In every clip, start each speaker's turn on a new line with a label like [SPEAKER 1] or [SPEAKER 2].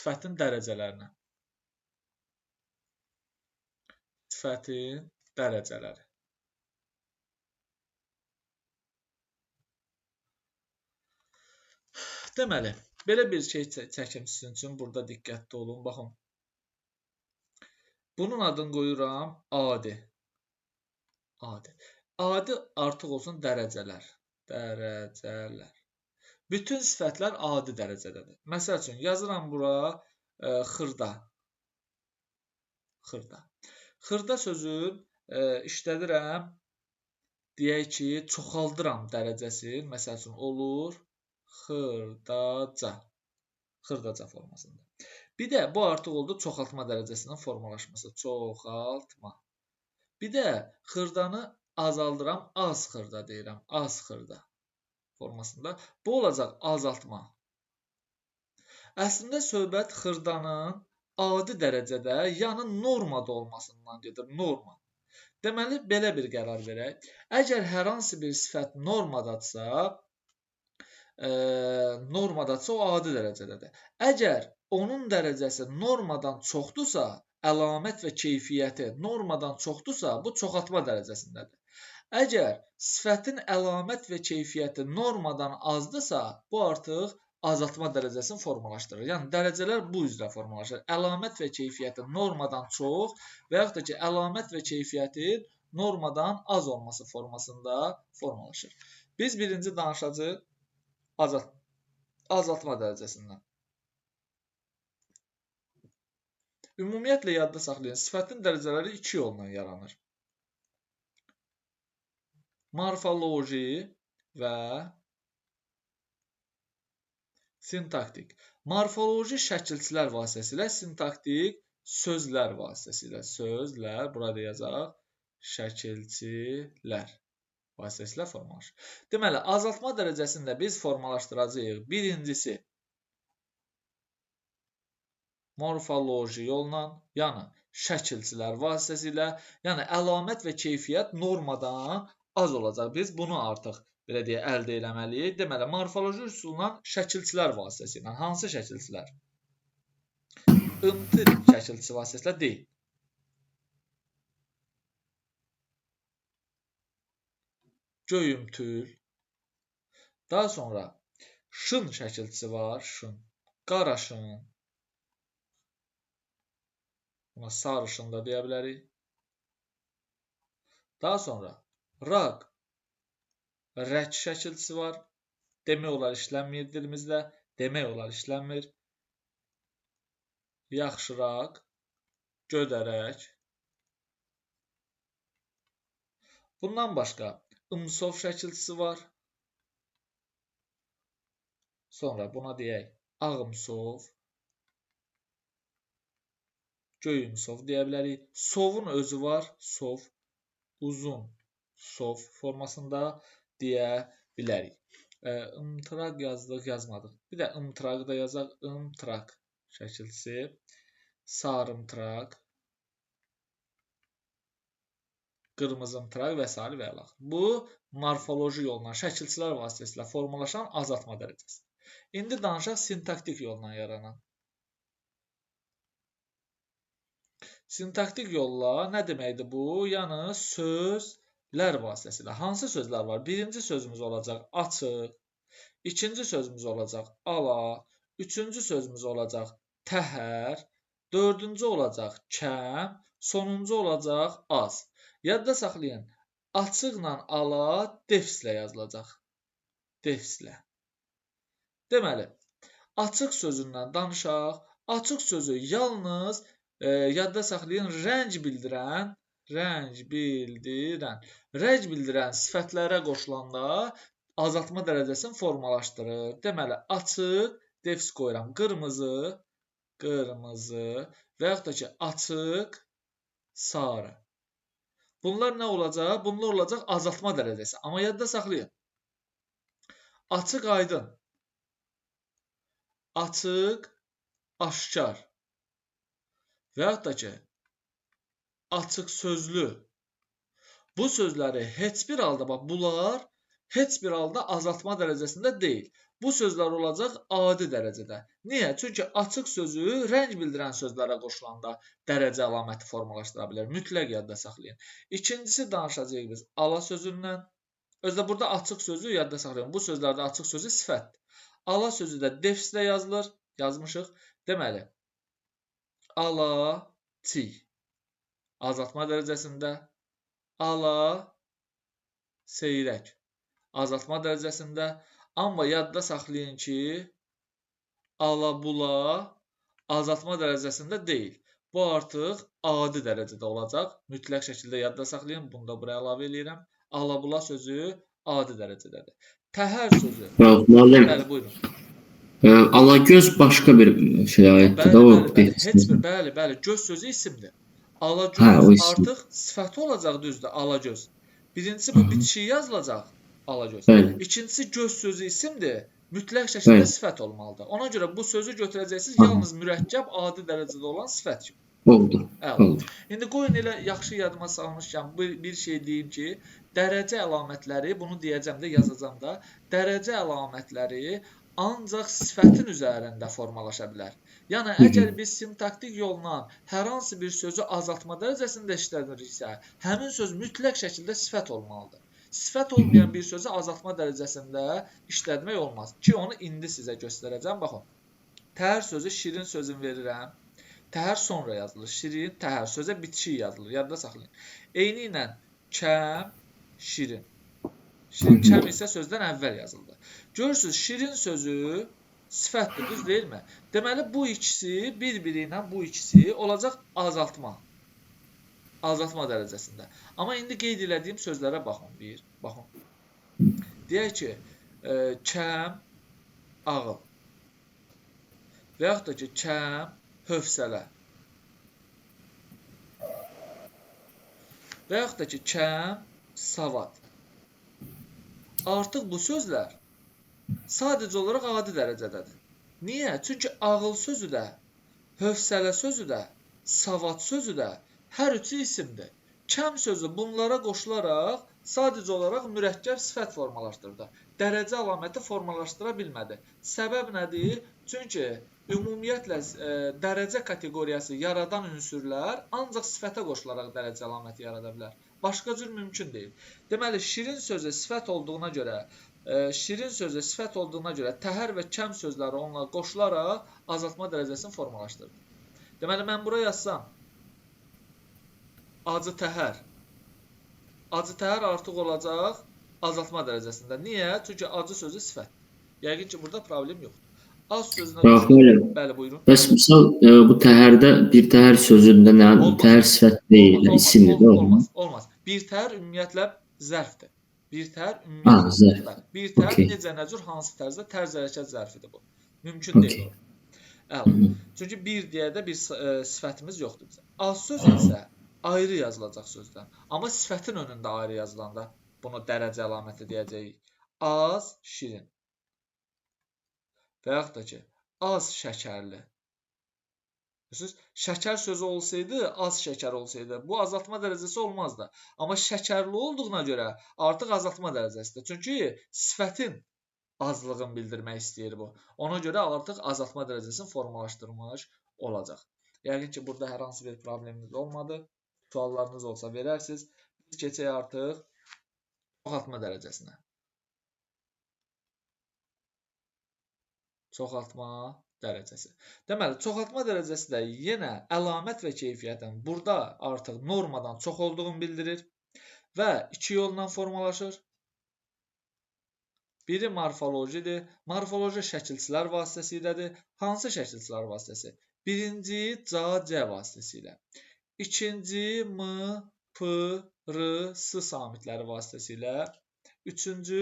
[SPEAKER 1] Sifətin dərəcələrinə. Sifətin dərəcələri. Deməli, belə bir şey çəkim sizin üçün. Burada diqqətli olun. Baxın. Bunun adını qoyuram adi. Adi. Adi artıq olsun dərəcələr. Dərəcələr. Bütün sifətlər adi dərəcədədir. Məsəl üçün, yazıram bura xırda. Xırda. Xırda sözü işlədirəm, deyək ki, çoxaldıram dərəcəsini. Məsəl üçün, olur xırdaca. Xırdaca formasında. Bir də bu artıq oldu çoxaltma dərəcəsinin formalaşması. Çoxaltma. Bir də xırdanı azaldıram, az xırda deyirəm. Az xırda formasında. Bu olacaq azaltma. Əslində söhbət xırdanın adi dərəcədə, yəni normada olmasından gedir. Norma. Deməli, belə bir qərar verək. Əgər hər hansı bir sifət normadadırsa, o adi dərəcədədir. Əgər onun dərəcəsi normadan çoxdursa, əlamət və keyfiyyəti normadan çoxdursa, bu çoxaltma dərəcəsindədir. Əgər sifətin əlamət və keyfiyyəti normadan azdırsa, bu artıq azaltma dərəcəsini formalaşdırır. Yəni, dərəcələr bu üzrə formalaşır. Əlamət və keyfiyyəti normadan çox və yaxud da ki, əlamət və keyfiyyətin normadan az olması formasında formalaşır. Biz birinci danışacağıq azaltma dərəcəsindən. Ümumiyyətlə, yadda saxlayın, sifətin dərəcələri iki yolla yaranır. Morfoloji və sintaktik. Morfoloji şəkilçilər vasitəsilə, sintaktik sözlər vasitəsilə. Sözlər, burada yazaq, şəkilçilər vasitəsilə formalaşır. Deməli, azaltma dərəcəsində biz formalaşdıracağıq. Birincisi, morfoloji yolla, yəni şəkilçilər vasitəsilə, yəni əlamət və keyfiyyət normadan az olacaq. Biz bunu artıq, belə deyək, əldə eləməliyik. Deməli, morfoloji üsulla şəkilçilər vasitəsilə. Hansı şəkilçilər? İmti şəkilçisi vasitəsilə deyil. Göyümtül. Daha sonra şın şəkilçisi var. Şın. Qaraşın. Buna sarışın da deyə bilərik. Daha sonra raq, rək şəkilçisi var. Demək olar işlənmir dilimizdə. Demək olar işlənmir. Yaxşıraq, gödərək. Bundan başqa ımsov şəkilçisi var. Sonra buna deyək ağımsov, göyümsov deyə bilərik. Sovun özü var. Sov, uzun sov formasında deyə bilərik. İmtıraq yazdıq, yazmadıq. Bir də imtırağı da yazaq. İmtıraq şəkilçisi, sarımtıraq, qırmızımtıraq və sair və əlaxır. Bu, morfoloji yolla, şəkilçilər vasitəsilə formalaşan azaltma dərəcəsi. İndi danışaq sintaktik yolla yaranan. Sintaktik yolla nə deməkdir bu? Yəni, sözlər vasitəsilə. Hansı sözlər var? Birinci sözümüz olacaq açıq, ikinci sözümüz olacaq ala, üçüncü sözümüz olacaq təhər, dördüncü olacaq kəm, sonuncu olacaq az. Yadda saxlayın, açıqla ala defslə yazılacaq. Defslə. Deməli, açıq sözündən danışaq. Açıq sözü yalnız, yadda saxlayın, rəng bildirən, rəng bildirən sifətlərə qoşulanda azaltma dərəcəsini formalaşdırır. Deməli, açıq, defs qoyuram, qırmızı, qırmızı və yaxud da ki, açıq, sarı. Bunlar nə olacaq? Bunlar olacaq azaltma dərəcəsi. Amma yadda saxlayın. Açıq, aydın. Açıq, aşkar. Və yaxud da ki, açıq sözlü. Bu sözləri heç bir halda, bax, bunlar heç bir halda azaltma dərəcəsində deyil. Bu sözlər olacaq adi dərəcədə. Niyə? Çünki açıq sözü rəng bildirən sözlərə qoşulanda dərəcə əlaməti formalaşdıra bilər. Mütləq yadda saxlayın. İkincisi danışacağıq biz ala sözündən. Özdə burada açıq sözü yadda saxlayın. Bu sözlərdə açıq sözü sifətdir. Ala sözü də defislə yazılır. Yazmışıq. Deməli, ala, çiy. Azaltma dərəcəsində. Ala, seyrək. Azaltma dərəcəsində. Amma yadda saxlayın ki, ala-bula azaltma dərəcəsində deyil. Bu artıq adi dərəcədə olacaq. Mütləq şəkildə yadda saxlayın. Bunu da buraya əlavə eləyirəm. Ala-bula sözü adi dərəcədədir. Təhər sözü.
[SPEAKER 2] Müəllim,
[SPEAKER 1] Bəli, buyurun.
[SPEAKER 2] Alagöz başqa bir şeyə aiddir də o.
[SPEAKER 1] Bəli, bəli, heç bir, bəli, bəli, göz sözü isimdir. Alagöz
[SPEAKER 2] hə,
[SPEAKER 1] artıq sifəti olacaq, düzdür, alagöz. Birincisi bu bitişiyi yazılacaq, alagöz.
[SPEAKER 2] Bəli.
[SPEAKER 1] İkincisi göz sözü isimdir, mütləq şəkildə sifət olmalıdır. Ona görə bu sözü götürəcəksiniz yalnız mürəkkəb, adi dərəcədə olan sifət kimi.
[SPEAKER 2] Oldu. Oldu.
[SPEAKER 1] İndi qoyun elə yaxşı yadıma salmışkən bir şey deyim ki, dərəcə əlamətləri, bunu deyəcəm də, yazacam da, dərəcə əlamətləri ancaq sifətin üzərində formalaşa bilər. Yəni, əgər biz sintaktik yolla hər hansı bir sözü azaltma dərəcəsində işlədiriksə, həmin söz mütləq şəkildə sifət olmalıdır. Sifət olmayan bir sözü azaltma dərəcəsində işlətmək olmaz. Ki, onu indi sizə göstərəcəm. Baxın, təhər sözü şirin sözünü verirəm. Təhər sonra yazılır. Şirin, təhər sözə bitişik yazılır. Yadda saxlayın. Eyni ilə kəm, şirin. Şirin, kəm isə sözdən əvvəl yazıldı. Görürsünüz, şirin sözü sifətdir, düz deyilmi? Deməli, bu ikisi bir-biri ilə bu ikisi olacaq azaltma. Azaltma dərəcəsində. Amma indi qeyd elədiyim sözlərə baxın. Bir, baxın. Deyək ki, kəm, ağıl. Və yaxud da ki, kəm, hövsələ. Və yaxud da ki, kəm, savad. Artıq bu sözlər sadəcə olaraq adi dərəcədədir. Niyə? Çünki ağıl sözü də, hövsələ sözü də, savad sözü də hər üçü isimdir. Kəm sözü bunlara qoşularaq sadəcə olaraq mürəkkəb sifət formalaşdırdı. Dərəcə əlaməti formalaşdıra bilmədi. Səbəb nədir? Çünki ümumiyyətlə dərəcə kateqoriyası yaradan ünsürlər ancaq sifətə qoşularaq dərəcə əlaməti yarada bilər. Başqa cür mümkün deyil. Deməli, şirin sözü sifət olduğuna görə, təhər və kəm sözləri onunla qoşularaq azaltma dərəcəsini formalaşdırdı. Deməli, mən bura yazsam, acı təhər. Acı təhər artıq olacaq azaltma dərəcəsində. Niyə? Çünki acı sözü sifətdir. Yəqin ki, burada problem yoxdur. Az sözünə
[SPEAKER 2] qoşulur. Bəli, buyurun. Bəs misal, bu təhərdə bir təhər sözündə nə? Təhər sifət deyil, isimdir.
[SPEAKER 1] Olmaz, olmaz. Bir təhər ümumiyyətlə zərfdir. Bir təhər ümumiyyətlə. Bir təhər necə, nə cür, hansı tərzdə? Tərz hərəkət zərfidir bu. Mümkün deyil o. Əla. Çünki bir deyə də bir sifətimiz yoxdur bizə. Az söz isə ayrı yazılacaq sözdən. Amma sifətin önündə ayrı yazılanda bunu dərəcə əlaməti deyəcəyik. Az, şirin. Və yaxud da ki, az şəkərli. Görürsünüz, şəkər sözü olsaydı, az şəkər olsaydı, bu azaltma dərəcəsi olmazdı. Amma şəkərli olduğuna görə artıq azaltma dərəcəsidir. Çünki sifətin azlığını bildirmək istəyir bu. Ona görə artıq azaltma dərəcəsini formalaşdırmış olacaq. Yəqin ki, burada hər hansı bir problemimiz olmadı. Suallarınız olsa verərsiniz. Biz keçək artıq çoxaltma dərəcəsinə. Çoxaltma dərəcəsi. Deməli, çoxaltma dərəcəsi də yenə əlamət və keyfiyyətin burada artıq normadan çox olduğunu bildirir və iki yolla formalaşır. Biri morfolojidir. Morfoloji şəkilçilər vasitəsilədir. Hansı şəkilçilər vasitəsi? Birinci C, C vasitəsilə. İkinci M, P, R, S samitləri vasitəsilə. Üçüncü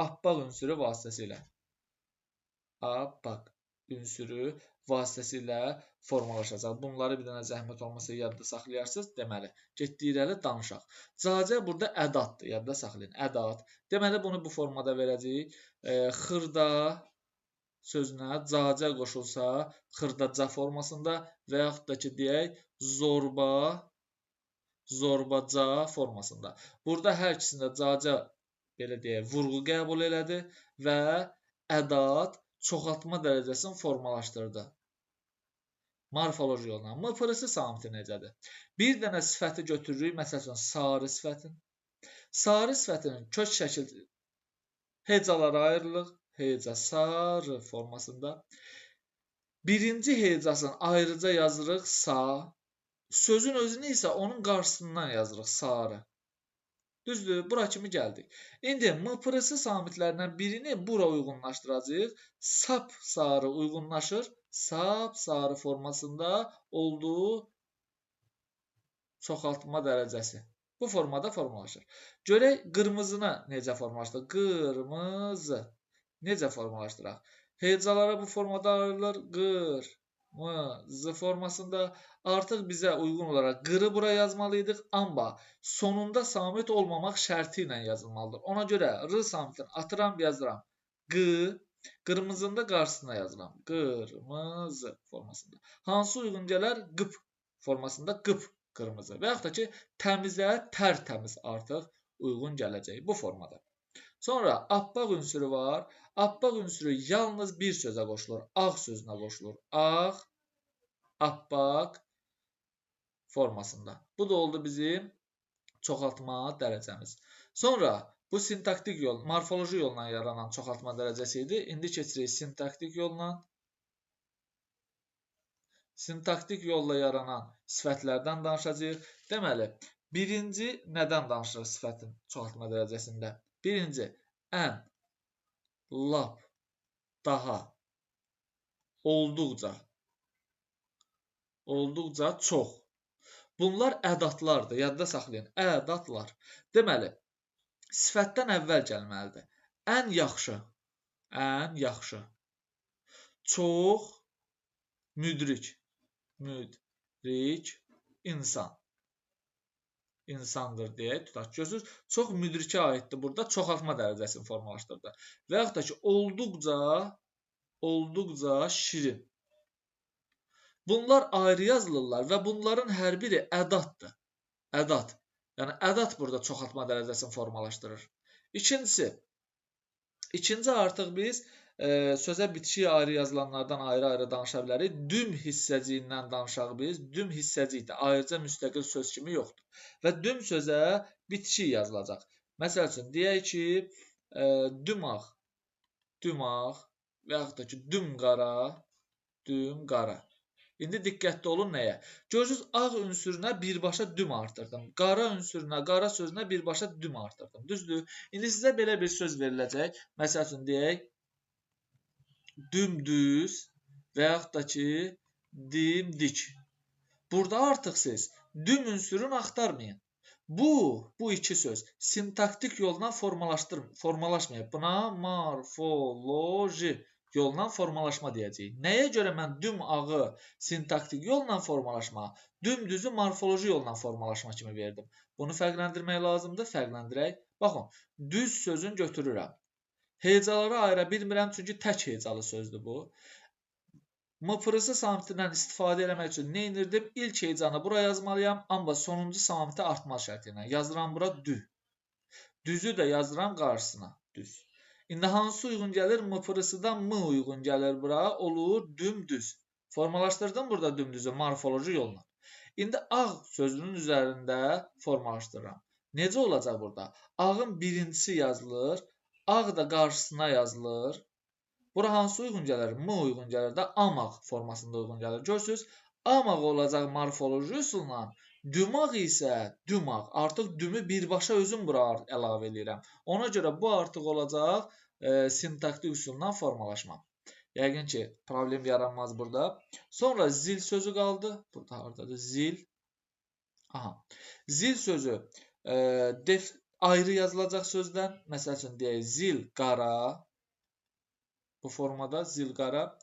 [SPEAKER 1] abbaq ünsürü vasitəsilə. Abbaq ünsürü vasitəsilə formalaşacaq. Bunları bir dənə zəhmət olmasa yadda saxlayarsınız. Deməli, getdik irəli danışaq. C burada ədaddır, yadda saxlayın. Ədad. Deməli, bunu bu formada verəcəyik. Xırda sözünə C qoşulsa, xırdaca formasında və yaxud da ki, deyək, zorba, zorbaca formasında. Burada hər ikisində C, belə deyək, vurğu qəbul elədi və Ədat çoxaltma dərəcəsini formalaşdırdı. Morfoloji yolla. MPRS samiti necədir? Bir dənə sifəti götürürük, məsəl üçün sarı sifətin. Sarı sifətinin kök şəkil hecalara ayrılır. Heca sarı formasında. Birinci hecasını ayrıca yazırıq sa. Sözün özünü isə onun qarşısından yazırıq sarı. Düzdür, bura kimi gəldik. İndi MPRS samitlərindən birini bura uyğunlaşdıracağıq. Sap sarı uyğunlaşır. Sap sarı formasında olduğu çoxaltma dərəcəsi. Bu formada formalaşır. Görək qırmızını necə formalaşdırır? Qırmızı. Necə formalaşdıraq? Hecalara bu formada ayrılır. Qırmızı formasında. Artıq bizə uyğun olaraq qırı bura yazmalıydıq, amma sonunda samit olmamaq şərti ilə yazılmalıdır. Ona görə R samitini atıram, yazıram. Q, qırmızını da qarşısına yazıram. Qırmızı formasında. Hansı uyğun gələr? Qıp formasında qıp qırmızı. Və yaxud da ki, təmizə, tərtəmiz artıq uyğun gələcək bu formada. Sonra appaq ünsürü var. Appaq ünsürü yalnız bir sözə qoşulur. Ağ sözünə qoşulur. Ağ, appaq formasında. Bu da oldu bizim çoxaltma dərəcəmiz. Sonra bu sintaktik yol, morfoloji yolla yaranan çoxaltma dərəcəsi idi. İndi keçirik sintaktik yolla. Sintaktik yolla yaranan sifətlərdən danışacağıq. Deməli, birinci nədən danışırıq sifətin çoxaltma dərəcəsində? Birinci, ən, lap, daha, olduqca, olduqca çox. Bunlar ədatlardır, yadda saxlayın, ədatlar. Deməli, sifətdən əvvəl gəlməlidir. Ən yaxşı, ən yaxşı, çox, müdrik, müdrik insan. İnsandır deyək, tutaq. Görürsünüz, çox müdrikə aiddir burada, çoxaltma dərəcəsini formalaşdırdı. Və yaxud da ki, olduqca, olduqca şirin. Bunlar ayrı yazılırlar və bunların hər biri ədatdır. Ədat. Yəni, ədat burada çoxaltma dərəcəsini formalaşdırır. İkincisi, ikinci artıq biz sözə bitişik ayrı yazılanlardan ayrı-ayrı danışa bilərik. Düm hissəciyindən danışaq biz. Düm hissəcikdir. Ayrıca müstəqil söz kimi yoxdur. Və düm sözə bitişik yazılacaq. Məsəl üçün, deyək ki, dümağ, dümağ və yaxud da ki, dümqara, dümqara. İndi diqqətli olun nəyə? Görürsünüz, ağ ünsürünə birbaşa düm artırdım. Qara ünsürünə, qara sözünə birbaşa düm artırdım. Düzdür? İndi sizə belə bir söz veriləcək. Məsəl üçün, deyək, dümdüz və yaxud da ki, dimdik. Burada artıq siz düm ünsürünü axtarmayın. Bu iki söz sintaktik yolla formalaşmayıb. Buna morfoloji yolla formalaşma deyəcəyik. Nəyə görə mən düm ağı sintaktik yolla formalaşma, dümdüzü morfoloji yolla formalaşma kimi verdim? Bunu fərqləndirmək lazımdır, fərqləndirək. Baxın, düz sözünü götürürəm. Hecalara ayıra bilmirəm, çünki tək hecalı sözdür bu. MPRS samitindən istifadə eləmək üçün nə edirdim? İlk hecanı bura yazmalıyam, amma sonuncu samiti artma şərti ilə. Yazıram bura dü. Düzü də yazıram qarşısına, düz. İndi hansı uyğun gəlir? MPRS-dan M uyğun gəlir bura, olur dümdüz. Formalaşdırdım burada dümdüzü morfoloji yolla. İndi ağ sözünün üzərində formalaşdırıram. Necə olacaq burada? Ağın birincisi yazılır, ağ da qarşısına yazılır. Bura hansı uyğun gəlir? M uyğun gəlir də amağ formasında uyğun gəlir. Görürsünüz, amağ olacaq morfoloji üsulla, dümağ isə dümağ. Artıq dümü birbaşa özüm bura əlavə eləyirəm. Ona görə bu artıq olacaq sintaktik üsulla formalaşma. Yəqin ki, problem yaranmaz burada. Sonra zil sözü qaldı. Burada hardadır? Zil. Aha. Zil sözü ayrı yazılacaq sözdən. Məsəl üçün deyək, zil qara. Bu formada zil qara.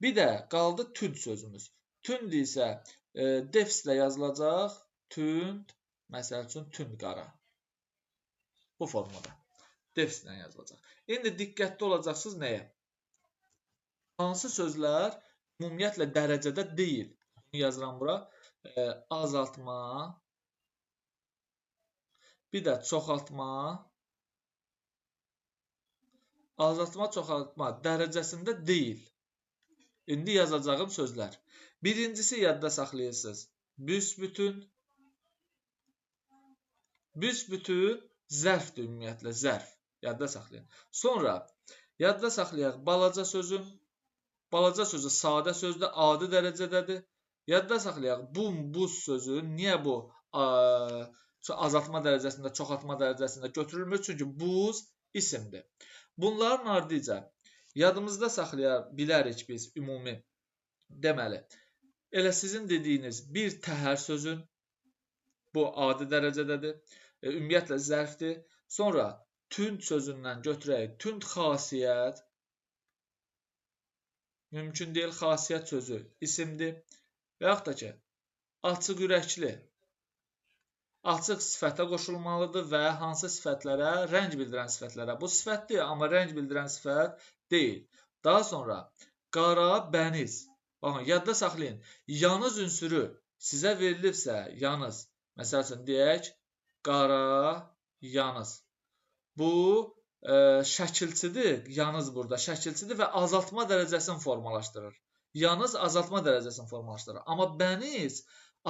[SPEAKER 1] Bir də qaldı tünd sözümüz. Tünd isə defslə yazılacaq. Tünd, məsəl üçün tünd qara. Bu formada. Defslə yazılacaq. İndi diqqətli olacaqsınız nəyə? Hansı sözlər ümumiyyətlə dərəcədə deyil? Bunu yazıram bura. Azaltma, bir də çoxaltma, Azaltma, çoxaltma dərəcəsində deyil. İndi yazacağım sözlər. Birincisi yadda saxlayırsınız. Büsbütün. Büsbütün zərfdir ümumiyyətlə, zərf. Yadda saxlayın. Sonra yadda saxlayaq balaca sözün. Balaca sözü sadə sözdür, adi dərəcədədir. Yadda saxlayaq bum, buz sözü. Niyə bu azaltma dərəcəsində, çoxaltma dərəcəsində götürülmür? Çünki buz isimdir. Bunların ardıca yadımızda saxlaya bilərik biz ümumi. Deməli, elə sizin dediyiniz bir təhər sözün, bu adi dərəcədədir, ümumiyyətlə zərfdir. Sonra tünd sözündən götürək, tünd xasiyyət, mümkün deyil, xasiyyət sözü isimdir. Və yaxud da ki, açıq ürəkli, açıq sifətə qoşulmalıdır və hansı sifətlərə? Rəng bildirən sifətlərə. Bu sifətdir, amma rəng bildirən sifət deyil. Daha sonra qara bəniz. Baxın, yadda saxlayın. Yanız ünsürü sizə verilibsə, yanız. Məsəl üçün, deyək, qara yanız. Bu şəkilçidir, yanız burada şəkilçidir və azaltma dərəcəsini formalaşdırır. Yanız azaltma dərəcəsini formalaşdırır. Amma bəniz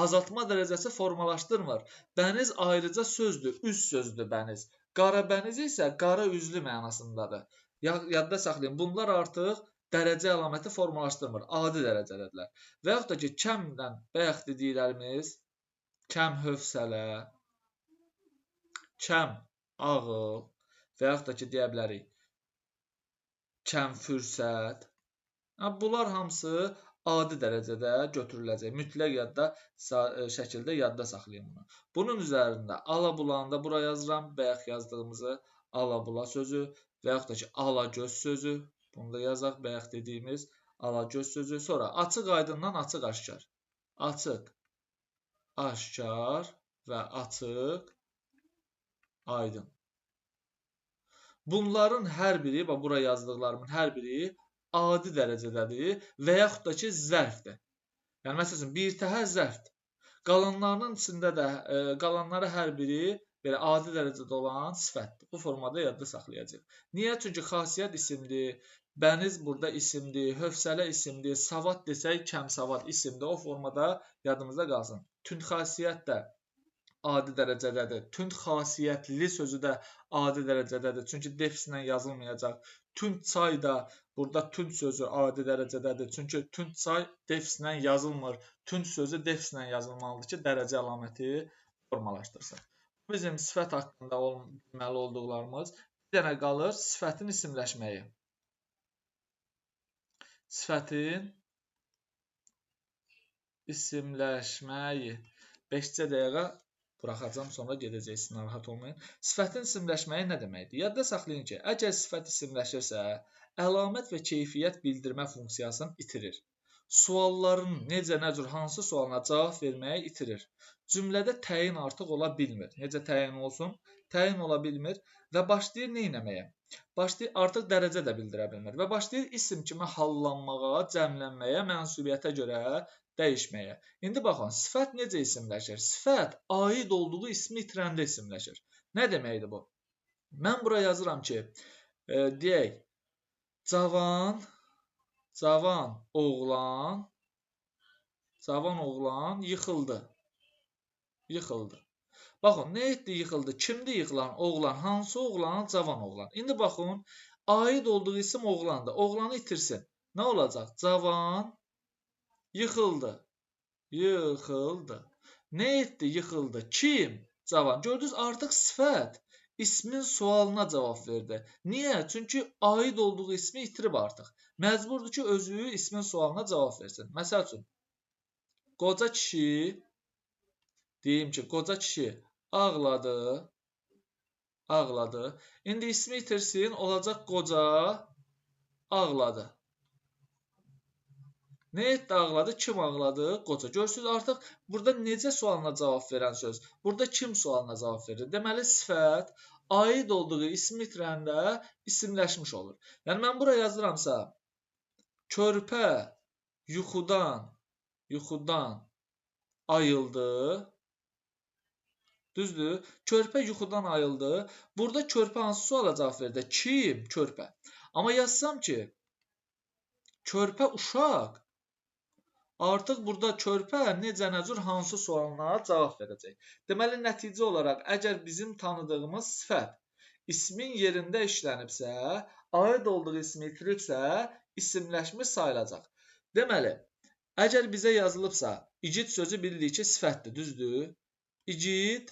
[SPEAKER 1] azaltma dərəcəsi formalaşdırmır. Bəniz ayrıca sözdür, üz sözdür bəniz. Qara bəniz isə qara üzlü mənasındadır. Yadda saxlayın, bunlar artıq dərəcə əlaməti formalaşdırmır, adi dərəcədədirlər. Və yaxud da ki, kəmdən bayaq dediklərimiz, kəm hövsələ, kəm ağıl və yaxud da ki, deyə bilərik, kəm fürsət. Bunlar hamısı adi dərəcədə götürüləcək. Mütləq yadda şəkildə yadda saxlayın bunu. Bunun üzərində alabulanı da bura yazıram. Bayaq yazdığımızı alabula sözü və yaxud da ki, alagöz sözü. Bunu da yazaq. Bayaq dediyimiz alagöz sözü. Sonra açıq aydından açıq aşkar. Açıq aşkar və açıq aydın. Bunların hər biri, bax bura yazdıqlarımın hər biri adi dərəcədədir və yaxud da ki, zərfdir. Yəni, məsəl üçün, bir təhər zərfdir. Qalanlarının içində də, qalanları hər biri belə adi dərəcədə olan sifətdir. Bu formada yadda saxlayacaq. Niyə? Çünki xasiyyət isimdir, bəniz burada isimdir, hövsələ isimdir, savad desək, kəm savad isimdir. O formada yadımızda qalsın. Tünd xasiyyət də adi dərəcədədir. Tünd xasiyyətli sözü də adi dərəcədədir. Çünki defislə yazılmayacaq. Tünd çay da burada tünd sözü adi dərəcədədir. Çünki tünd çay defislə yazılmır. Tünd sözü defislə yazılmalıdır ki, dərəcə əlaməti formalaşdırsın. Bizim sifət haqqında bilməli olduqlarımız. Bir dənə qalır sifətin isimləşməyi. Sifətin isimləşməyi. 5-cə dəqiqə buraxacam, sonra gedəcəksiniz, narahat olmayın. Sifətin isimləşməyi nə deməkdir? Yadda saxlayın ki, əgər sifət isimləşirsə, əlamət və keyfiyyət bildirmə funksiyasını itirir. Sualların necə, nə cür, hansı sualına cavab verməyi itirir. Cümlədə təyin artıq ola bilmir. Necə təyin olsun? Təyin ola bilmir və başlayır nə etməyə? Başlayır, artıq dərəcə də bildirə bilmir və başlayır isim kimi hallanmağa, cəmlənməyə, mənsubiyyətə görə dəyişməyə. İndi baxın, sifət necə isimləşir? Sifət aid olduğu ismi itirəndə isimləşir. Nə deməkdir bu? Mən bura yazıram ki, deyək, cavan oğlan yıxıldı. Yıxıldı. Baxın, nə etdi yıxıldı? Kimdir yıxılan? Oğlan. Hansı oğlan? Cavan oğlan. İndi baxın, aid olduğu isim oğlandır. Oğlanı itirsin. Nə olacaq? Cavan yıxıldı. Yıxıldı. Nə etdi? Yıxıldı. Kim? Cavan. Gördünüz, artıq sifət ismin sualına cavab verdi. Niyə? Çünki aid olduğu ismi itirib artıq. Məcburdur ki, özü ismin sualına cavab versin. Məsəl üçün, qoca kişi, deyim ki, qoca kişi ağladı. Ağladı. İndi ismi itirsin, olacaq qoca ağladı. Nə etdi ağladı? Kim ağladı? Qoca. Görürsünüz, artıq burada necə sualına cavab verən söz? Burada kim sualına cavab verir? Deməli, sifət aid olduğu ismi itirəndə isimləşmiş olur. Yəni, mən bura yazıramsa, körpə yuxudan ayıldı. Düzdür? Körpə yuxudan ayıldı. Burada körpə hansı suala cavab verdi? Kim? Körpə. Amma yazsam ki, körpə uşaq, artıq burada körpə necə, nə cür, hansı sualına cavab verəcək. Deməli, nəticə olaraq, əgər bizim tanıdığımız sifət ismin yerində işlənibsə, aid olduğu ismi itiribsə, isimləşmiş sayılacaq. Deməli, əgər bizə yazılıbsa, igid sözü bilirik ki, sifətdir, düzdür? İgid,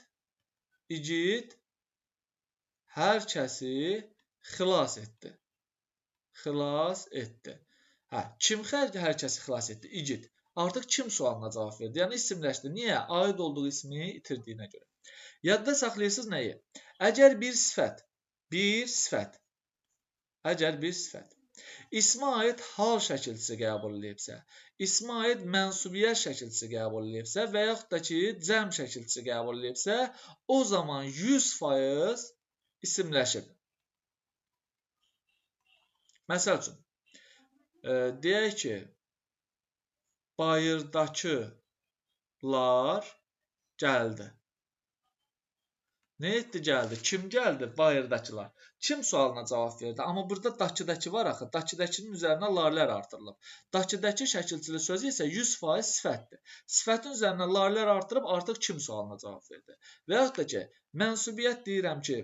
[SPEAKER 1] igid hər kəsi xilas etdi. Xilas etdi. Hə, kim hər kəsi xilas etdi? İgid. Artıq kim sualına cavab verdi? Yəni isimləşdi. Niyə? Aid olduğu ismi itirdiyinə görə. Yadda saxlayırsınız nəyi? Əgər bir sifət, ismə aid hal şəkilçisi qəbul edibsə, ismə aid mənsubiyyət şəkilçisi qəbul edibsə və yaxud da ki, cəm şəkilçisi qəbul edibsə, o zaman 100% isimləşib. Məsəl üçün, deyək ki, bayırdakılar gəldi. Nə etdi gəldi? Kim gəldi? Bayırdakılar. Kim sualına cavab verdi? Amma burada dakıdakı var axı. Dakıdakının üzərinə larlər artırılıb. Dakıdakı şəkilçili sözü isə 100% sifətdir. Sifətin üzərinə larlər artırıb artıq kim sualına cavab verdi. Və yaxud da ki, mənsubiyyət deyirəm ki,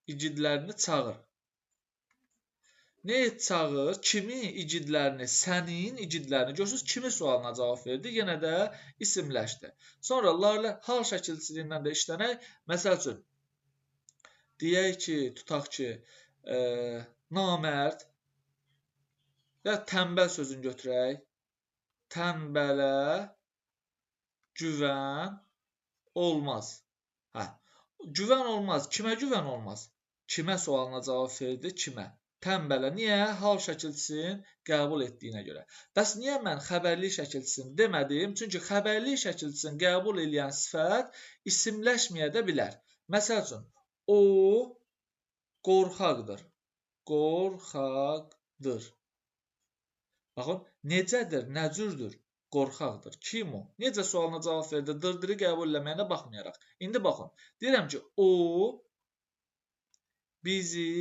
[SPEAKER 1] igidlərini çağır. Nə et çağır? Kimi igidlərini? Sənin igidlərini. Görürsünüz, kimi sualına cavab verdi? Yenə də isimləşdi. Sonra larlə hal şəkilçiliyindən də işlənək. Məsəl üçün, deyək ki, tutaq ki, namərd və tənbəl sözünü götürək. Tənbələ güvən olmaz. Hə, güvən olmaz. Kimə güvən olmaz? Kimə sualına cavab verdi? Kimə? Tənbələ. Niyə? Hal şəkilçisini qəbul etdiyinə görə. Bəs niyə mən xəbərlik şəkilçisini demədim? Çünki xəbərlik şəkilçisini qəbul eləyən sifət isimləşməyə də bilər. Məsəl üçün, o qorxaqdır. Qorxaqdır. Baxın, necədir, nə cürdür? Qorxaqdır. Kim o? Necə sualına cavab verdi? Dırdırı qəbul eləməyinə baxmayaraq. İndi baxın, deyirəm ki, o bizi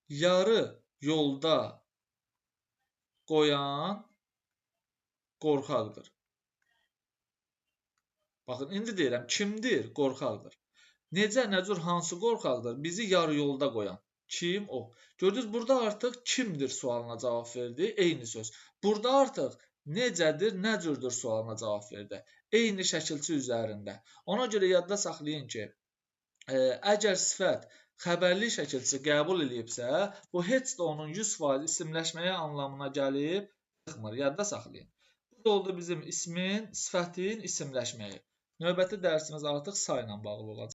[SPEAKER 1] yarı yolda qoyan qorxaqdır. Baxın, indi deyirəm, kimdir? Qorxaqdır. Necə, nə cür, hansı qorxaqdır? Bizi yarı yolda qoyan. Kim o? Gördünüz, burada artıq kimdir sualına cavab verdi. Eyni söz. Burada artıq necədir, nə cürdür sualına cavab verdi. Eyni şəkilçi üzərində. Ona görə yadda saxlayın ki, əgər sifət xəbərlik şəkilçisi qəbul eləyibsə, bu heç də onun 100% isimləşməyə anlamına gəlib çıxmır. Yadda saxlayın. Bu da oldu bizim ismin, sifətin isimləşməyi. Növbəti dərsimiz artıq sayla bağlı olacaq.